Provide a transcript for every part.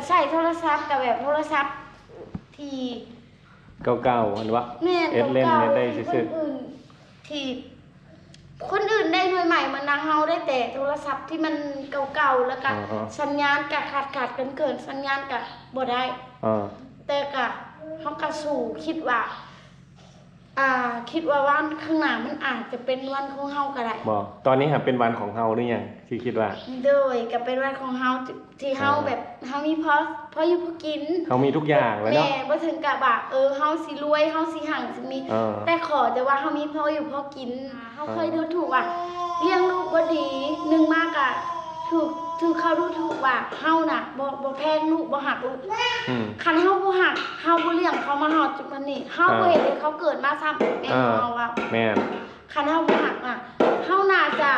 ໃຊ້ໂທລະສັບກໍແບບໂທລະສັບທີ່ ເກົ່າໆ ຫັ້ນວະ ແມ່ນ ເຮັດເລ່ນ ເກົ່າໆ ເຮັດໄດ້ຊື່ໆ ທີ່ຄົນອື່ນ ທີ່ຄົນອື່ນໄດ້ໜ່ວຍໃໝ່ມານະ ເຮົາໄດ້ແຕ່ໂທລະສັບທີ່ມັນເກົ່າໆ ແລ້ວກະ ອ່າຮະ ສັນຍານກະຂາດໆ ເກີນໆ ສັນຍານກະບໍ່ໄດ້ ອ່າ ແຕ່ກະ ເຮົາກະສູ້ ຄິດວ່າ ອ່າ ຄິດວ່າວັນຂ້າງໜ້າມັນອາດຈະເປັນວັນຂອງເຮົາກໍໄດ້. ບໍ່ ຕອນນີ້ຫາເປັນວັນຂອງເຮົາຫຼືຍັງ ທີ່ຄິດວ່າ? ໂດຍ ກໍເປັນວັນຂອງເຮົາ ທີ່ ທີ່ເຮົາ ອ່າ ແບບ ເຮົາມີພໍ ພໍຢູ່ພໍກິນ ເຮົາມີທຸກຢ່າງແລ້ວເນາະ. ແມ່ນ ບໍ່ເຖິງກັບວ່າ ເອີ ເຮົາຊິລວຍ ເຮົາຊິຮັ່ງຊິມີ ເອີ ແຕ່ຂໍແຕ່ວ່າເຮົາມີພໍຢູ່ພໍກິນ. ເຮົາເຄີຍ ອ່າ ດູຖູກວ່າລ້ຽງລູກບໍ່ດີ ໜຶ່ງມາກະຖືກ ຖືກເຂົາດູຖູກວ່າເຮົານະ ບໍ່ ບໍ່ແພງລູກ ບໍ່ຮັກລູກ. ອືມ ຄັນເຮົາບໍ່ຮັກ ເຮົາບໍ່ລ້ຽງເຂົາມາຮອດຈຸດປານນີ້ ເຮົາ ອ່າ ບໍ່ເຮັດໃຫ້ເຂົາເກີດມາຊ້ຳ ແມ່ນ ອ່າ ເຮົາເວົ້າ ແມ່ນ ຄັນເຮົາບໍ່ຮັກນະ ເຮົາໜ້າຈະ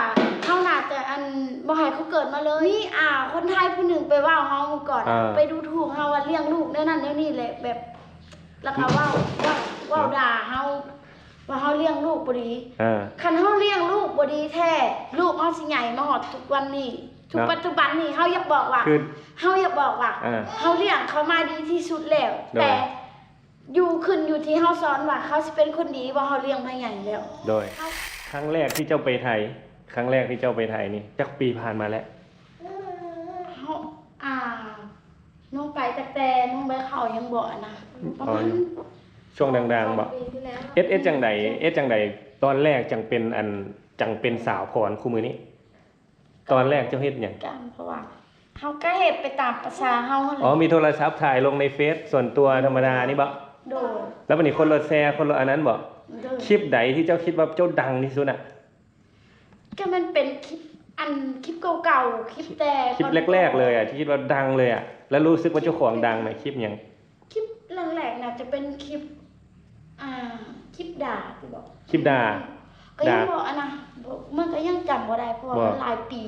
ເຮົາໜ້າຈະ ອັນ ບໍ່ໃຫ້ເຂົາເກີດມາເລີຍ. ມີ ອ່າ ຄົນໄທຜູ້ໜຶ່ງໄປເວົ້າເຮົາມື້ກ່ອນ ອ່າ ໄປດູຖູກເຮົາວ່າລ້ຽງລູກແນວນັ້ນແນວນີ້ແຫຼະ ແບບ ແລ້ວກໍເວົ້າ ເວົ້າ ເວົ້າ ອ່າ ດ່າເຮົາ ວ່າເຮົາລ້ຽງລູກບໍ່ດີ. ເອີ ຄັນເຮົາລ້ຽງລູກບໍ່ດີແທ້ ລູກເຮົາຊິໃຫຍ່ມາຮອດທຸກວັນນີ້ ທຸກ ເນາະ ປັດຈຸບັນນີ້ ເຮົາຢາກບອກວ່າ ຄື ເຮົາຢາກບອກວ່າ ເອີ ເຮົາລ້ຽງເຂົາມາດີທີ່ສຸດແລ້ວ ໂດຍ ແຕ່ຢູ່ ຂຶ້ນຢູ່ທີ່ເຮົາສອນວ່າເຂົາຊິເປັນຄົນດີບໍ່ ເຮົາລ້ຽງມາໃຫຍ່ແລ້ວ. ໂດຍ ເຮົາ ຄັ້ງແລກທີ່ເຈົ້າໄປໄທ ຄັ້ງແລກທີ່ເຈົ້າໄປໄທນີ້ ຈັກປີຜ່ານມາແລ້ວ? ເຮົາ ອ່າ ນ້ອງໄປຕັ້ງແຕ່ນ້ອງບໍ່ເຂົ້າ ຍັງບໍ່ ອັນນະ ປະມານ ອໍ ຢູ່ ຊ່ວງດັງໆ ບໍ່? ສອງປີທີ່ແລ້ວ. ເຮັດ ເຮັດຈັ່ງໃດ ເຮັດຈັ່ງໃດຕອນແລກຈັ່ງເປັນ ອັນ ຈັ່ງເປັນສາວພອນຄູ່ມື້ນີ້? ຕອນແລກເຈົ້າເຮັດຫຍັງ? ການ ເພາະວ່າເຮົາກໍເຮັດໄປຕາມປະສາເຮົາຫັ້ນແຫຼະ. ອໍ ມີໂທລະສັບຖ່າຍລົງໃນເຟສສ່ວນຕົວທຳມະດານີ້ບໍ່? ໂດຍ. ແລ້ວບັດນີ້ຄົນລະແຊ ຄົນລະອັນນັ້ນບໍ່? ໂດຍ. ຄລິບໃດທີ່ເຈົ້າຄິດວ່າເຈົ້າດັງທີ່ສຸດນະ? ກໍມັນເປັນຄລິບ ອັນ ຄລິບເກົ່າໆ ຄລິບແຕ່ ຄລິບແລກໆ ເລີຍອະ ທີ່ຄິດວ່າດັງເລີຍອະ ແລ້ວຮູ້ສຶກວ່າເຈົ້າຂອງດັງນະ ຄລິບຫຍັງ? ຄລິບແລກໆ ໜ້າຈະເປັນຄລິບ ອ່າ ຄລິບດ່າຕິບໍ? ຄລິບດ່າ ກໍຍັງ ດ່າ ບໍ່ ອັນນະ ບໍ່ ມັນກໍຍັງຈຳບໍ່ໄດ້ ເພາະວ່າ ບໍ່ ມັນຫຼາຍປີ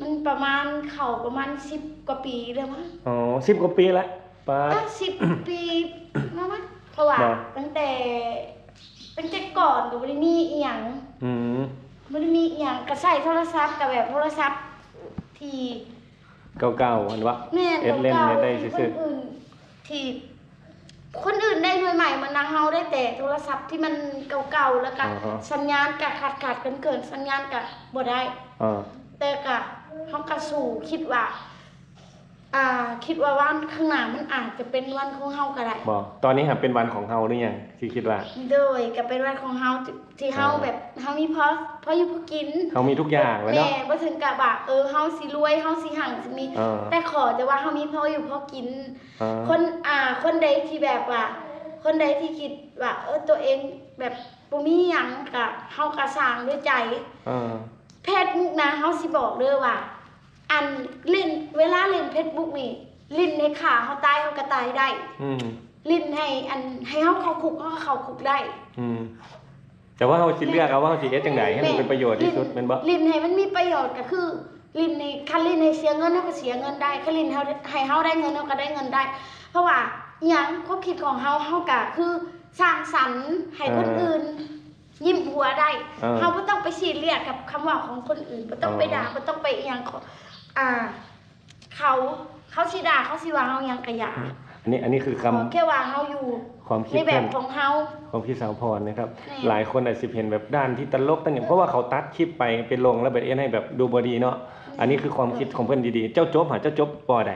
ມັນປະມານ ເຂົ້າປະມານສິບກວ່າປີແລ້ວມັງ. ອໍ ສິບກວ່າປີລະ ປາດ ເອີ ສິບປີແລ້ວມັງ ເພາະວ່າ ບໍ່ ຕັ້ງແຕ່ ຕັ້ງແຕ່ກ່ອນກໍບໍ່ໄດ້ມີອີ່ຫຍັງ. ອືມ ບໍ່ໄດ້ມີອີ່ຫຍັງ ກໍໃຊ້ໂທລະສັບ ກໍແບບໂທລະສັບທີ່ ເກົ່າໆ ຫັ້ນວະ ແມ່ນ ເຮັດເລ່ນ ເກົ່າໆ ເຮັດໄດ້ຊື່ໆ ທີ່ຄົນອື່ນ ທີ່ຄົນອື່ນໄດ້ໜ່ວຍໃໝ່ມານະ ເຮົາໄດ້ແຕ່ໂທລະສັບທີ່ມັນເກົ່າໆ ແລ້ວກໍ ອ່າຮະ ສັນຍານກໍຂາດໆ ເກີນໆ ສັນຍານກໍບໍ່ໄດ້ ອ່າ ແຕ່ກໍ ເຮົາກໍສູ້ ຄິດວ່າ ອ່າ ຄິດວ່າວັນຂ້າງໜ້າມັນອາດຈະເປັນວັນຂອງເຮົາກໍໄດ້. ບໍ່ ຕອນນີ້ຫາເປັນວັນຂອງເຮົາຫຼືຍັງ ທີ່ຄິດວ່າ? ໂດຍ ກໍເປັນວັນຂອງເຮົາ ທີ່ເຮົາ ອ່າ ແບບ ເຮົາມີພໍ ພໍຢູ່ພໍກິນ ເຮົາມີທຸກຢ່າງແລ້ວເນາະ. ແມ່ນ ບໍ່ເຖິງກັບວ່າ ເອີ ເຮົາຊິລວຍ ເຮົາຊິຮັ່ງຊິມີ ອ່າ ແຕ່ຂໍແຕ່ວ່າເຮົາມີພໍຢູ່ພໍກິນ. ອ່າ ຄົນ ອ່າ ຄົນໃດທີ່ແບບວ່າ ຄົນໃດທີ່ຄິດວ່າ ເອີ ຕົວເອງແບບບໍ່ມີຫຍັງ ກໍ ເຮົາກໍສ້າງດ້ວຍໃຈ. ອ່າ ເຟສບຸກນະ ເຮົາຊິບອກເດີວ່າ ອັນຫຼິ້ນ ເວລາຫຼິ້ນເຟສບຸກນີ້ ຫຼິ້ນໃຫ້ຂ້າເຮົາຕາຍ ເຮົາກໍຕາຍໄດ້. ອືມ ຫຼິ້ນໃຫ້ ອັນ ໃຫ້ເຮົາເຂົ້າຄຸກ ເຮົາກໍເຂົ້າຄຸກໄດ້. ອືມ ແຕ່ວ່າເຮົາຊິເລືອກເອົາວ່າເຮົາຊິເຮັດຈັ່ງໃດໃຫ້ມັນເປັນປະໂຫຍດທີ່ສຸດ ແມ່ນບໍ່? ຫຼິ້ນໃຫ້ມັນມີປະໂຫຍດກໍຄືຫຼິ້ນໃຫ້ ຄັນຫຼິ້ນໃຫ້ເສຍເງິນ ເຮົາກໍເສຍເງິນໄດ້ ຄັນຫຼິ້ນເຮົາ ໃຫ້ເຮົາໄດ້ເງິນ ເຮົາກໍໄດ້ເງິນໄດ້. ເພາະວ່າອີ່ຫຍັງ ຄວາມຄິດຂອງເຮົາ ເຮົາກໍຄືສ້າງສັນໃຫ້ຄົນ ເອີ ອື່ນຍິ້ມຫົວໄດ້. ເອີ ເຮົາບໍ່ຕ້ອງໄປຊີຣຽສກັບຄຳເວົ້າຂອງຄົນອື່ນ ບໍ່ຕ້ອງໄປ ເອີ ດ່າ ບໍ່ຕ້ອງໄປອີ່ຫຍັງ ອ່າ ເຂົາ ເຂົາຊິດ່າ ເຂົາຊິວ່າເຮົາຫຍັງກະຢ່າ. ອືມ ອັນນີ້ ອັນນີ້ຄືຄຳ ແຄ່ວ່າເຮົາຢູ່ ຄວາມຄິດ ໃນແບບຂອງເຮົາ ຄວາມຄິດສາວພອນນະຄັບ. ແມ່ນ ຫຼາຍຄົນອາດຊິເຫັນແບບດ້ານທີ່ຕະຫຼົກ ດ້ານຫຍັງ ເພາະວ່າເຂົາຕັດຄລິບໄປ ໄປລົງແລ້ວແບບເຮັດໃຫ້ແບບດູບໍ່ດີເນາະ. ແມ່ນ ອັນນີ້ຄືຄວາມຄິດຂອງເພິ່ນດີໆ. ເຈົ້າຈົບຫາ ເຈົ້າຈົບ ປໍໃດ?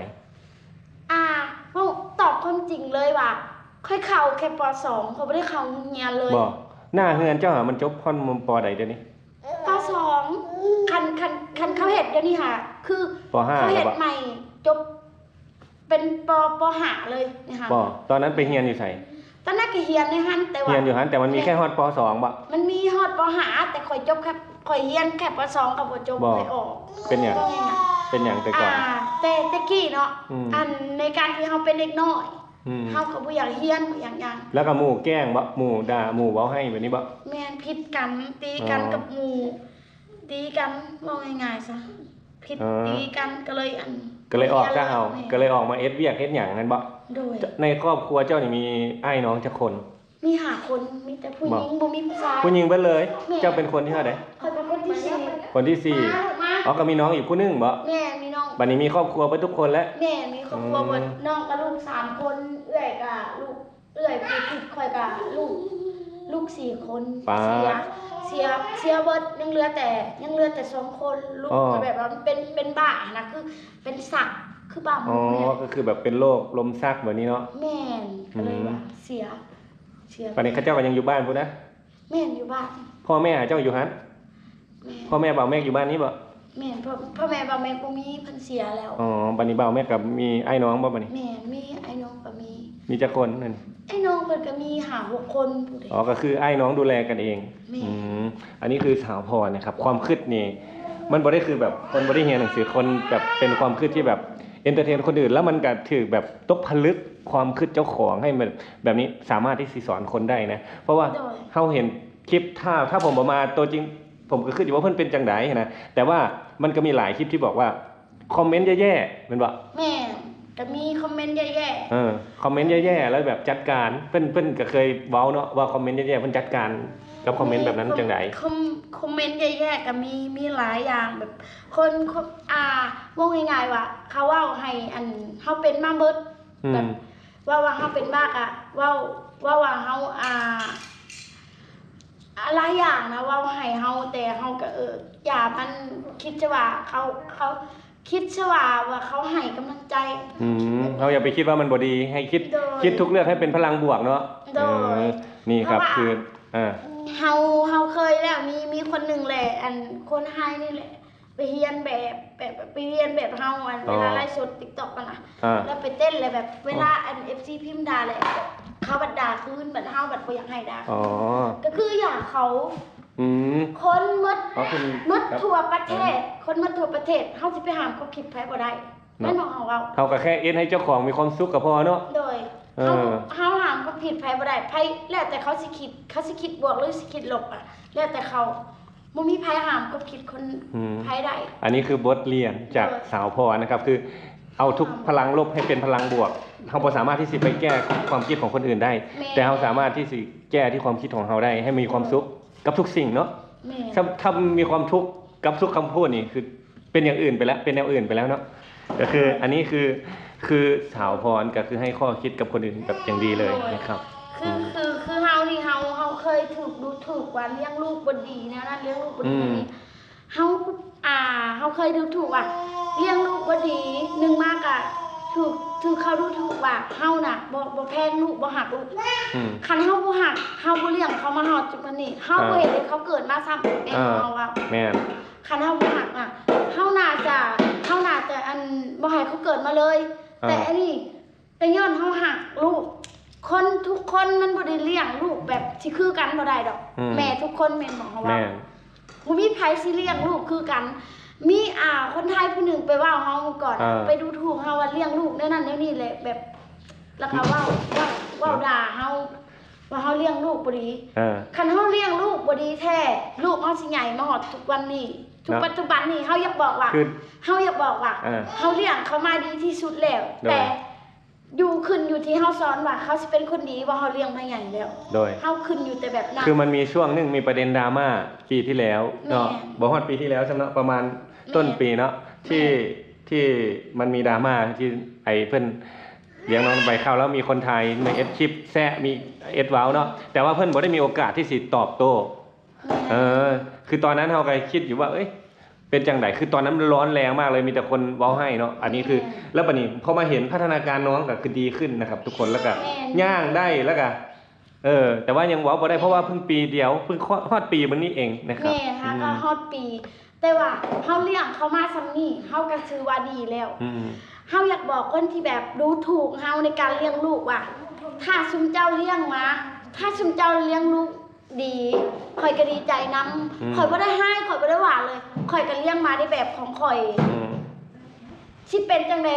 ອ່າ ເວົ້າຕອບຄວາມຈິງເລີຍວ່າ ຂ້ອຍເຂົ້າແຄ່ ປໍສອງ ຂ້ອຍບໍ່ໄດ້ເຂົ້າໂຮງຮຽນເລີຍ. ບໍ່ ໜ້າເຮືອນເຈົ້າຫາ ມັນຈົບຮອດ ປໍໃດດຽວນີ້? ປໍສອງ ຄັນ ຄັນ ຄັນເຂົາເຮັດດຽວນີ້ຫາ ຄື ປໍຫ້າ ເຂົາເຮັດໃໝ່ ຈົບເປັນ ປໍຫ້າ ເລີຍນີ້ຫາ. ບໍ່ ຕອນນັ້ນໄປຮຽນຢູ່ໃສ? ຕອນນັ້ນກໍຮຽນໃນຫັ້ນ ແຕ່ວ່າ ຮຽນຢູ່ຫັ້ນ ແຕ່ມັນມີແຄ່ຮອດ ປໍສອງ ບໍ່? ມັນມີຮອດ ປໍຫ້າ ແຕ່ຂ້ອຍຈົບແຄ່ ຂ້ອຍຮຽນແຄ່ ປໍສອງ ກໍບໍ່ຈົບ ຂ້ອຍອອກ. ເປັນຫຍັງ? ເປັນຫຍັງແຕ່ກ່ອນ? ອ່າ ແຕ່ ແຕ່ກີ້ເນາະ ອືມ ອັນ ໃນການທີ່ເຮົາເປັນເດັກນ້ອຍ ອືມ ເຮົາກໍບໍ່ຢາກຮຽນ ບໍ່ຢາກຫຍັງ. ແລ້ວກໍໝູ່ແກ້ງບໍ່? ໝູ່ດ່າ ໝູ່ເວົ້າຮ້າຍແບບນີ້ບໍ່? ແມ່ນ ຜິດກັນ ຕີກັນ ອໍ ກັບໝູ່ ຕີກັນ ເວົ້າງ່າຍໆຊະ ຜິດ ເອີ ຕີກັນ ກໍເລີຍ ອັນ ກໍເລີຍອອກຊະເຮົາ. ແມ່ນ ກໍເລີຍອອກມາເຮັດວຽກເຮັດຫຍັງຫັ້ນບໍ່? ໂດຍ. ໃນຄອບຄົວເຈົ້ານີ້ມີອ້າຍນ້ອງຈັກຄົນ? ມີຫ້າຄົນ ມີແຕ່ຜູ້ຍິງ ບໍ່ ບໍ່ມີຜູ້ຊາຍ. ຜູ້ຍິງເບິດເລີຍ? ແມ່ນ. ເຈົ້າເປັນຄົນທີເທົ່າໃດ? ຂ້ອຍເປັນຄົນທີສີ່. ຄົນທີສີ່. ມາ ມາ ອໍ ກໍມີນ້ອງອີກຜູ້ໜຶ່ງບໍ່? ແມ່ນ ມີນ້ອງ ບັດນີ້ມີຄອບຄົວເບິດທຸກຄົນແລ້ວ? ແມ່ນ ມີຄອບຄົວເບິດ. ອືມ ນ້ອງກະລູກສາມຄົນ ເອື້ອຍກະລູກ ເອື້ອຍຜູ້ທິດ ຂ້ອຍກະລູກ ລູກສີ່ຄົນ. ປາດ ເສຍ ເສຍ ເສຍເບິດ ຍັງເຫຼືອແຕ່ ຍັງເຫຼືອແຕ່ສອງຄົນ. ລູກ ອໍ ກະແບບວ່າມັນເປັນ ເປັນບ້າຫັ້ນນະ ຄືເປັນຊັກ ຄືບ້າໝູນີ້ແຫຼະ. ອໍ ກະຄືແບບເປັນໂລກລົມຊັກແບບນີ້ເນາະ? ແມ່ນ ອືມ ກະເລີຍວ່າເສຍ ເສຍ. ບັດນີ້ເຂົາເຈົ້າກະຍັງຢູ່ບ້ານພຸ້ນນະ? ແມ່ນ ຢູ່ບ້ານ. ພໍ່ແມ່ເຈົ້າຢູ່ຫັ້ນ? ແມ່ນ. ພໍ່ແມ່ບ່າວແມັກຢູ່ບ້ານນີ້ບໍ່? ແມ່ນ ພໍ່ ພໍ່ແມ່ບ່າວແມັກບໍ່ມີ ເພິ່ນເສຍແລ້ວ. ອໍ ບັດນີ້ບ່າວແມັກກະມີອ້າຍນ້ອງບໍ່ບັດນີ້? ແມ່ນ ມີ ອ້າຍນ້ອງກະມີ. ມີຈັກຄົນອັນນີ້? ອ້າຍນ້ອງເພິ່ນກະມີຫ້າຫົກຄົນພຸ້ນເດ. ອໍ ກະຄືອ້າຍນ້ອງດູແລກັນເອງ. ແມ່ນ. ອືມ ອັນນີ້ຄືສາວພອນນະຄັບ ຄວາມຄຶດນີ້ ມັນບໍ່ໄດ້ຄືແບບຄົນບໍ່ໄດ້ຮຽນໜັງສື ຄົນແບບເປັນຄວາມຄຶດທີ່ແບບເອັນເຕີເທນຄົນອື່ນ ແລ້ວມັນກະຖືກແບບຕົກຜະລຶກຄວາມຄຶດເຈົ້າຂອງໃຫ້ແບບ ແບບນີ້ສາມາດທີ່ຊິສອນຄົນໄດ້ນະ ເພາະວ່າ ໂດຍ ເຮົາເຫັນ ຄລິບ ຖ້າ ຖ້າຜົມບໍ່ມາຕົວຈິງ ຜົມກະຄຶດຢູ່ວ່າເພິ່ນເປັນຈັ່ງໃດຫັ້ນນະ ແຕ່ວ່າມັນກະມີຫຼາຍຄລິບທີ່ບອກວ່າ ຄອມເມັນແຍ່ໆ ແມ່ນບໍ່? ແມ່ນ ກະມີຄອມເມັນແຍ່ໆ. ເອີ ຄອມເມັນແຍ່ໆ ແລ້ວແບບຈັດການ ເພິ່ນ ເພິ່ນກະເຄີຍເວົ້າເນາະວ່າຄອມເມັນແຍ່ໆ ເພິ່ນຈັດການກັບຄອມເມັນແບບນັ້ນຈັ່ງໃດ? ຄອມ ຄອມເມັນແຍ່ໆ ກະມີ ມີຫຼາຍຢ່າງ ແບບຄົນ ຄົນ ອ່າ ເວົ້າງ່າຍໆວ່າ ເຂົາເວົ້າໃຫ້ ອັນ ເຮົາເປັນມາເບິດ ອືມ ແບບ ເວົ້າວ່າເຮົາເປັນບ້າກະ ເວົ້າ ເວົ້າວ່າເຮົາ ອ່າ ອາ ຫຼາຍຢ່າງນະ ເວົ້າໃຫ້ເຮົາ ແຕ່ເຮົາກະ ເອີ ຢ່າມັນ ຄິດຊະວ່າເຂົາ ເຂົາ ຄິດຊະວ່າ ວ່າເຂົາໃຫ້ກຳລັງໃຈ. ອືມ ເຮົາຢ່າໄປຄິດວ່າມັນບໍ່ດີ ໃຫ້ຄິດ ໂດຍ ຄິດທຸກເລື່ອງໃຫ້ເປັນພະລັງບວກເນາະ. ໂດຍ ເອີ ນີ້ຄັບ ເພາະວ່າ ຄື ເອີ ເຮົາ ເຮົາເຄີຍແລ້ວ ມີ ມີຄົນໜຶ່ງແຫຼະ ອັນ ຄົນໄທນີ້ແຫຼະ ໄປຮຽນແບບ ແບບ ໄປຮຽນແບບເຮົາ ອັນ ອໍ ເວລາໄລຟ໌ສົດຕິກຕັອກຫັ້ນນະ ອ່າ ແລ້ວໄປເຕັ້ນ ແລ້ວແບບເວລາ ອໍ ອັນ ເອັຟຊີ ພິມດ່າແຫຼະ ເຂົາບັດດ່າຄືນ ບັດເຮົາບັດບໍ່ຢາກໃຫ້ດ່າ. ອໍ ກະຄືຢ່າເຂົາ ອືມ ຄົນໝົດ ອໍ ຄື ໝົດ ຄັບ ທົ່ວປະເທດ ເອີ ຄົນໝົດທົ່ວປະເທດ ເຮົາຊິໄປຫ້າມຄວາມຄິດໃຜບໍ່ໄດ້ ເນາະ ແມ່ນບໍ່ເຮົາເວົ້າ? ເຮົາກະແຄ່ເຮັດໃຫ້ເຈົ້າຂອງມີຄວາມສຸກກະພໍເນາະ. ໂດຍ ເອີ ເຮົາ ເຮົາຫ້າມຄວາມຄິດໃຜບໍ່ໄດ້ ໃຜ ແລ້ວແຕ່ເຂົາຊິຄິດ ເຂົາຊິຄິດບວກ ຫຼື ຊິຄິດລົບ ອະ ແລ້ວແຕ່ເຂົາ ບໍ່ມີໃຜຫ້າມຄວາມຄິດຄົນ ອືມ ໃຜໄດ້. ອັນນີ້ຄືບົດຮຽນຈາກ ໂດຍ ສາວພອນນະຄັບ ຄືເອົາທຸກພະລັງລົບໃຫ້ເປັນພະລັງບວກ ເຮົາບໍ່ສາມາດທີ່ຊິໄປແກ້ຄວາມຄິດຂອງຄົນອື່ນໄດ້ ແມ່ນ ແຕ່ເຮົາສາມາດທີ່ຊິແກ້ທີ່ຄວາມຄິດຂອງເຮົາໄດ້ ໃຫ້ມີຄວາມສຸກ ໂດຍ ກັບທຸກສິ່ງເນາະ. ແມ່ນ ຖ້າ ຖ້າມີຄວາມທຸກກັບສຸກຄຳພູດນີ້ ຄືເປັນຢ່າງອື່ນໄປແລ້ວ ເປັນແນວອື່ນໄປແລ້ວເນາະ. ກະຄື ໂດຍ ອັນນີ້ຄື ຄືສາວພອນກະຄືໃຫ້ຂໍ້ຄິດກັບຄົນອື່ນແບບຢ່າງດີເລີຍ ໂດຍ ນະຄັບ. ຄື ອືມ ຄື ຄືເຮົານີ້ ເຮົາ ເຮົາເຄີຍຖືກດູຖູກວ່າລ້ຽງລູກບໍ່ດີແນວນັ້ນ ລ້ຽງລູກບໍ່ດີ ອືມ ແນວນີ້ ເຮົາ ອ່າ ເຮົາເຄີຍດູຖູກວ່າລ້ຽງລູກບໍ່ດີ ໜຶ່ງມາກະຖືກ ຖືກເຂົາດູຖູກວ່າເຮົານະ ບໍ່ ບໍ່ແພງລູກ ບໍ່ຮັກລູກ. ອືມ ຄັນເຮົາບໍ່ຮັກ ເຮົາບໍ່ລ້ຽງເຂົາມາຮອດຈຸດນີ້ ເຮົາ ອ່າ ບໍ່ເຫັນເຂົາເກີດມາຊ້ຳ ແມ່ນ ອ່າ ເຮົາວ່າ ແມ່ນ ຄັນເຮົາບໍ່ຮັກນະ ເຮົາໜ້າຈະ ເຮົາໜ້າຈະ ອັນ ບໍ່ໃຫ້ເຂົາເກີດມາເລີຍ. ອ່າ ແຕ່ອັນນີ້ ກະຍ້ອນເຮົາຮັກລູກ ຄົນທຸກຄົນມັນບໍ່ໄດ້ລ້ຽງລູກແບບຊິຄືກັນບໍ່ໄດ້ດອກ. ອືມ ແມ່ທຸກຄົນແມ່ນບໍ່ເຮົາວ່າ? ແມ່ນ ບໍ່ມີໃຜຊິລ້ຽງລູກຄືກັນ. ມີ ອ່າ ຄົນໄທຜູ້ໜຶ່ງໄປເວົ້າເຮົາມື້ກ່ອນ ເອີ ໄປດູຖູກເຮົາວ່າລ້ຽງລູກແນວນັ້ນແນວນີ້ແຫຼະ ແບບ ແລ້ວກະເວົ້າ ເວົ້າ ເວົ້າ ເອີ ດ່າເຮົາ ວ່າເຮົາລ້ຽງລູກບໍ່ດີ. ເອີ ຄັນເຮົາລ້ຽງລູກບໍ່ດີແທ້ ລູກເຮົາຊິໃຫຍ່ມາຮອດທຸກວັນນີ້ ທຸກ ເນາະ ປັດຈຸບັນນີ້ ເຮົາຢາກບອກວ່າ ຄື ເຮົາຢາກບອກວ່າ ເອີ ເຮົາລ້ຽງເຂົາມາດີທີ່ສຸດແລ້ວ ໂດຍ ແຕ່ ຢູ່ ຂຶ້ນຢູ່ທີ່ເຮົາສອນວ່າເຂົາຊິເປັນຄົນດີບໍ່ ເຮົາລ້ຽງມາໃຫຍ່ແລ້ວ ໂດຍ ເຮົາຂຶ້ນຢູ່ແຕ່ແບບນັ້ນ. ຄືມັນມີຊ່ວງໜຶ່ງມີປະເດັນດຣາມາປີທີ່ແລ້ວເນາະ ແມ່ນ ບໍ່ຮອດປີທີ່ແລ້ວຊ້ຳເນາະ ປະມານ ແມ່ນ ຕົ້ນປີເນາະ ແມ່ນ ທີ່ ທີ່ມັນມີດຣາມາທີ່ໄອ້ເພິ່ນລ້ຽງນ້ອງໃບເຂົ້າ ແລ້ວມີຄົນໄທມາເຮັດຄລິບແຊະ ມີເຮັດເວົ້າເນາະ ແຕ່ວ່າເພິ່ນບໍ່ໄດ້ມີໂອກາດທີ່ຊິຕອບໂຕ້. ແມ່ນ ເອີ ຄືຕອນນັ້ນເຮົາກະຄິດຢູ່ວ່າ ເອີຍ ເປັນຈັ່ງໃດ ຄືຕອນນັ້ນມັນຮ້ອນແຮງມາກເລີຍ ມີແຕ່ຄົນເວົ້າໃຫ້ເນາະ ອັນນີ້ຄື ແມ່ນ ແລ້ວບາດນີ້ພໍມາເຫັນພັດທະນາການນ້ອງກະຄືດີຂຶ້ນນະຄັບທຸກຄົນ ແລ້ວກະ ແມ່ນ ຍ່າງໄດ້ ແລ້ວກະ ເອີ ແຕ່ວ່າຍັງເວົ້າບໍ່ໄດ້ ເພາະວ່າເພິ່ງປີດຽວ ເພິ່ງຮອດ ຮອດປີມື້ນີ້ເອງນະຄັບ. ແມ່ນ ຫາກະ ອືມ ຮອດປີ ແຕ່ວ່າເຮົາລ້ຽງເຂົາມາສ່ຳນີ້ ເຮົາກະຖືວ່າດີແລ້ວ. ອືມ ເຮົາຢາກບອກຄົນທີ່ແບບດູຖູກເຮົາໃນການລ້ຽງລູກວ່າ ຖ້າຊຸມເຈົ້າລ້ຽງມາ ຖ້າຊຸມເຈົ້າລ້ຽງລູກ ດີ ຂ້ອຍກະດີໃຈນຳ. ອືມ ຂ້ອຍບໍ່ໄດ້ຮ້າຍ ຂ້ອຍບໍ່ໄດ້ຫວານເລີຍ ຂ້ອຍກະລ້ຽງມາໃນແບບຂອງຂ້ອຍ. ອືມ ຊິເປັນຈັ່ງໃດ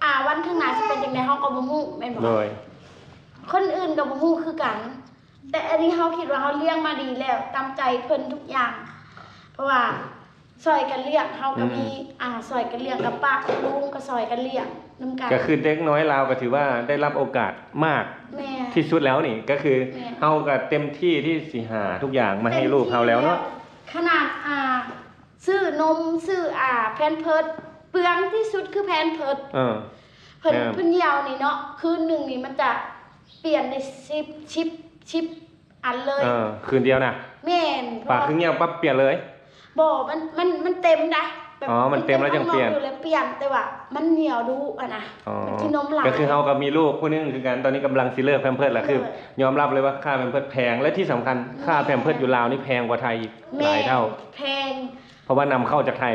ອາ ວັນຂ້າງໜ້າຊິເປັນຈັ່ງໃດ ເຮົາກະບໍ່ຮູ້ແມ່ນບໍ່? ໂດຍ ຄົນອື່ນກະບໍ່ຮູ້ຄືກັນ ແຕ່ອັນນີ້ເຮົາຄິດວ່າເຮົາລ້ຽງມາດີແລ້ວ ຕາມໃຈເພິ່ນທຸກຢ່າງ ເພາະວ່າ ຊ່ອຍກັນລ້ຽງ ເຮົາກະມີ ອືມ ອ່າ ຊ່ອຍກັນລ້ຽງ ກັບປ້າກັບລຸງກະຊ່ອຍກັນລ້ຽງນຳກັນ ກະຄືເດັກນ້ອຍລາວກະຖືວ່າໄດ້ຮັບໂອກາດມາກ ແມ່ນ ທີ່ສຸດແລ້ວນີ້ ກະຄື ແມ່ນ ເຮົາກະເຕັມທີ່ທີ່ຊິຫາທຸກຢ່າງມາໃຫ້ລູກເຮົາແລ້ວເນາະ ເຕັມທີ່ແລ້ວ ຂະໜາດ ອ່າ ຊື້ນົມ ຊື້ ອ່າ ແພມເພີດ ເປືອງທີ່ສຸດຄືແພມເພິດ. ເອີ ເພິ່ນ ແມ່ນ ເພິ່ນຍ່ຽວນີ້ເນາະ ຄືນໜຶ່ງນີ້ມັນຈະປ່ຽນໄດ້ສິບ ສິບ ສິບອັນເລີຍ. ເອີ ຄືນດຽວນະ? ແມ່ນ. ປາຄືຍ່ຽວປັບປ່ຽນເລີຍ? ບໍ່ ມັນ ມັນ ມັນເຕັມໄດ໋ ແບບ ອໍ ມັນເຕັມແລ້ວຈັ່ງປ່ຽນ. ມັນເຕັມຂ້າງນອກຢູ່ແລ້ວປ່ຽນ ແຕ່ວ່າມັນຍ່ຽວດຸຫັ້ນນະ. ອໍ ມັນກິນນົມຫຼາຍ. ກໍຄືເຮົາກໍມີລູກຜູ້ໜຶ່ງຄືກັນ ຕອນນີ້ກຳລັງຊິເລີກແພມເພິດແລ້ວ. ຄື ໂດຍ ຍອມຮັບເລີຍວ່າຄ່າແພມເພິດແພງ ແລະ ທີ່ສຳຄັນ ແມ່ນ ຄ່າແພມເພິດຢູ່ລາວນີ້ແພງກວ່າໄທອີກ ແມ່ນ ຫຼາຍເທົ່າ. ແພງ. ເພາະວ່ານຳເຂົ້າຈາກໄທ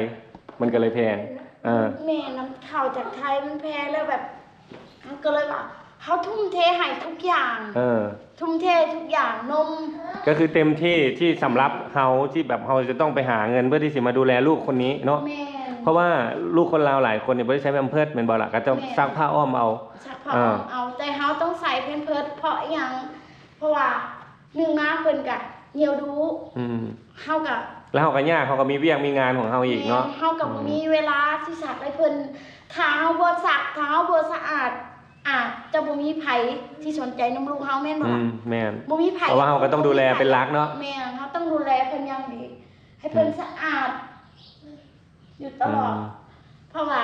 ມັນກໍເລີຍແພງ. ເອີ ແມ່ນ ນຳເຂົ້າຈາກໄທມັນແພງ ແລ້ວແບບ ມັນກໍເລີຍວ່າ ເຮົາທຸ່ມເທໃຫ້ທຸກຢ່າງ. ເອີ ທຸ່ມເທທຸກຢ່າງ ນົມ ກໍຄືເຕັມທີ່ ທີ່ສຳລັບເຮົາ ທີ່ແບບເຮົາຈະຕ້ອງໄປຫາເງິນເພື່ອທີ່ຊິມາດູແລລູກຄົນນີ້ເນາະ. ແມ່ນ. ເພາະວ່າລູກຄົນລາວຫຼາຍຄົນນີ້ບໍ່ໄດ້ໃຊ້ແພມເພິດແມ່ນບໍ່ລະ? ກໍຕ້ອງ ແມ່ນ ຊັກຜ້າອ້ອມເອົາ. ຊັກຜ້າອ້ອມເອົາ. ເອີ ແຕ່ເຮົາຕ້ອງໃສ່ແພມເພິດ ເພາະຫຍັງ? ເພາະວ່າ ໜຶ່ງມາເພິ່ນກະຍ່ຽວດຸ. ອືມ ເຮົາກະ ແລ້ວເຮົາກະຍາກ ເຮົາກະມີວຽກມີງານຂອງເຮົາອີກເນາະ. ແມ່ນ. ເຮົາກະ ອືມ ບໍ່ມີເວລາຊິຊັກໃຫ້ເພິ່ນ. ຖ້າເຮົາບໍ່ຊັກ ຖ້າເຮົາບໍ່ສະອາດ ອາດຈະບໍ່ມີໃຜທີ່ສົນໃຈນຳລູກເຮົາ ແມ່ນບໍ່ລະ? ອືມ ແມ່ນ. ບໍ່ມີໃຜ. ເພາະວ່າເຮົາກະຕ້ອງດູແລເປັນຫຼັກເນາະ. ແມ່ນ. ເຮົາຕ້ອງດູແລເພິ່ນຢ່າງດີ ໃຫ້ເພິ່ນ ອືມ ສະອາດ ຢູ່ຕະຫຼອດ. ອືມ ເພາະວ່າ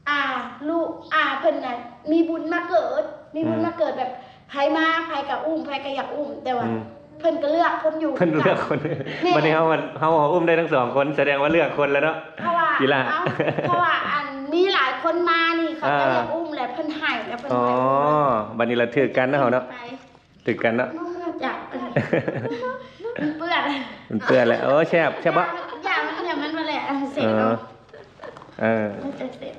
ອາ ລູກ ອາ ເພິ່ນນະ ມີບຸນມາເກີດ ມີບຸນ ອືມ ມາເກີດແບບ ໃຜມາ ໃຜກະອຸ້ມ ໃຜກະຢາກອຸ້ມ ແຕ່ວ່າ ອືມ ເພິ່ນກະເລືອກຄົນຢູ່. ເພິ່ນເລືອກຄົນ. ແມ່ນ. ບັດນີ້ເຮົາ ເຮົາ ເຮົາອຸ້ມໄດ້ທັງສອງຄົນ ສະແດງວ່າເລືອກຄົນແລ້ວເນາະ. ເພາະວ່າ ອີ່ຫຼ້າ ເອົາ ເພາະວ່າອັນ ມີຫຼາຍຄົນມານີ້ ເຂົາເຈົ້າ ອ່າ ຢາກອຸ້ມ ແລ້ວເພິ່ນໃຫ້ ແລ້ວເພິ່ນ ອໍ ໃຫ້ ບັດນີ້ລະຖືກກັນເນາະ ເຮົາເນາະ. ຖືກກັນເນາະ. ມັນເປື້ອນ ມັນເປື້ອນແຫຼະ. ໂອ້ ແຊບ ແຊບບໍ່? ຢ່າ ຢ່າ ມັນ ຢ່າ ມັນມາແຫຼະ ເອີ ເສດເອົາ. ເອີ ມັນຈະເສດ